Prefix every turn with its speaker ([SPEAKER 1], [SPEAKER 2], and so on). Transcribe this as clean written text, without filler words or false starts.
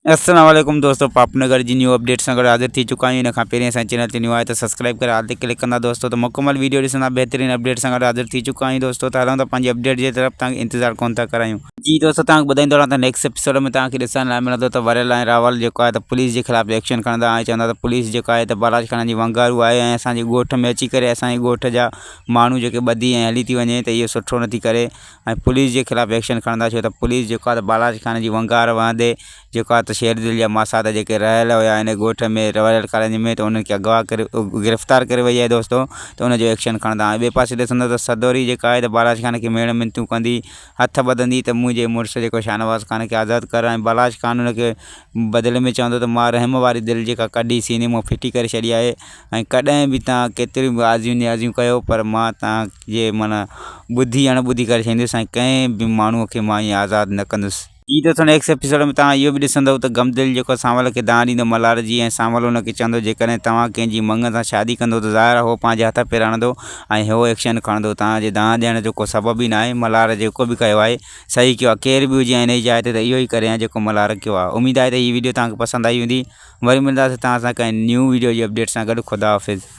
[SPEAKER 1] السلام عليڪم دوستو پاپ نگر جي نيو اپڊيٽ سان گڏ حاضر ٿي چڪا آهيون ان کان پهرين اسان چينل تي نيو آهي ته سبسڪرائب ڪري آل تي ڪلڪ ڪندا دوستو ته مڪمل ويڊيو ڏسندا بهترين اپڊيٽ سان گڏ حاضر ٿي چڪا آهيون دوستو ته هلون ٿا پنهنجي اپڊيٽ جي طرف تان انتظار ڪون ٿا ڪرايون. جي دوستو توهان کي ٻڌائيندو رهان ته نيڪسٽ ايپيسوڊ ۾ توهان کي ڏسڻ لاء ملندو ته وريل ۽ راول جيڪو آهي ته پوليس جي خلاف ايڪشن کڻندا ۽ چوندا ته پوليس جيڪا آهي ته بالاچ خان جي ونگارو آهي ۽ اسان جي ڳوٺ ۾ اچي ڪري اسان جي ڳوٺ جا ماڻهو جيڪي ٻڌي ۽ هلي ٿي وڃي ته اهو سٺو نٿي ڪري ۽ پوليس جي خلاف ايڪشن کڻندا ڇو ته پوليس جيڪو آهي ته بالاچ خان جي ونگار وهندي جيڪو آهي ته شير دل جا ماسات جيڪي رهيل هيا ان ڳوٺ ۾ رهيل ڪالوني ۾ ته انهن کي اغوا ڪري گرفتار ڪري وئي آهي دوستو ته ان جو ايڪشن کڻندا ۽ ٻئي پاسي ڏسندو ته سدوري جيڪا آهي ته بالاچ خان کي ميڻ منتون ڪندي هٿ ٻڌندي ته منهنجي مڙس جيڪو شاهنواز خان کي آزاد ڪر ۽ بالاچ خان ان کي بدلي ۾ چوندو ته مان رحم واري دل جيڪا ڪڍي سيني مان ڦٽي ڪري ڇڏي آهي ۽ ڪڏهن به توهان ڪيتريون به آزيون نيازيون ڪيو پر مان توهان جي معنيٰ ٻڌي اڻ ٻڌي ڪري ڇڏيندس ۽ ڪنهن به ماڻهوء کي مان ائين آزاد نه ڪندس. جي دوستو نيڪسٽ ايپيسوڊ ۾ توهان اهو به ڏسندؤ ته غمدل جيڪو سانول کي دانهن ڏيندو ملهار جي ۽ سانول ان کي چوندو جيڪڏهن توهان ڪنهن جي مڱ سان شادي ڪندو ته ظاهر آهي هو پنهنجي هٿ پير هڻندو ۽ هو ايڪشن کڻندو توهان جي دانهن ڏيڻ جو ڪو سبب ئي ناهي ملهار جيڪو به ڪيو آهي صحيح ڪيو آهي ڪير به هجي ۽ انهي جاء تي ته اهو ئي ڪري ها جيڪو ملهار ڪيو آهي اميد آهي ته هي وڊيو توهان کي پسند آئي هوندي وري ملنداسين توهان سان ڪنهن نيو وڊيو جي اپڊيٽ سان گڏ خدا حافظ.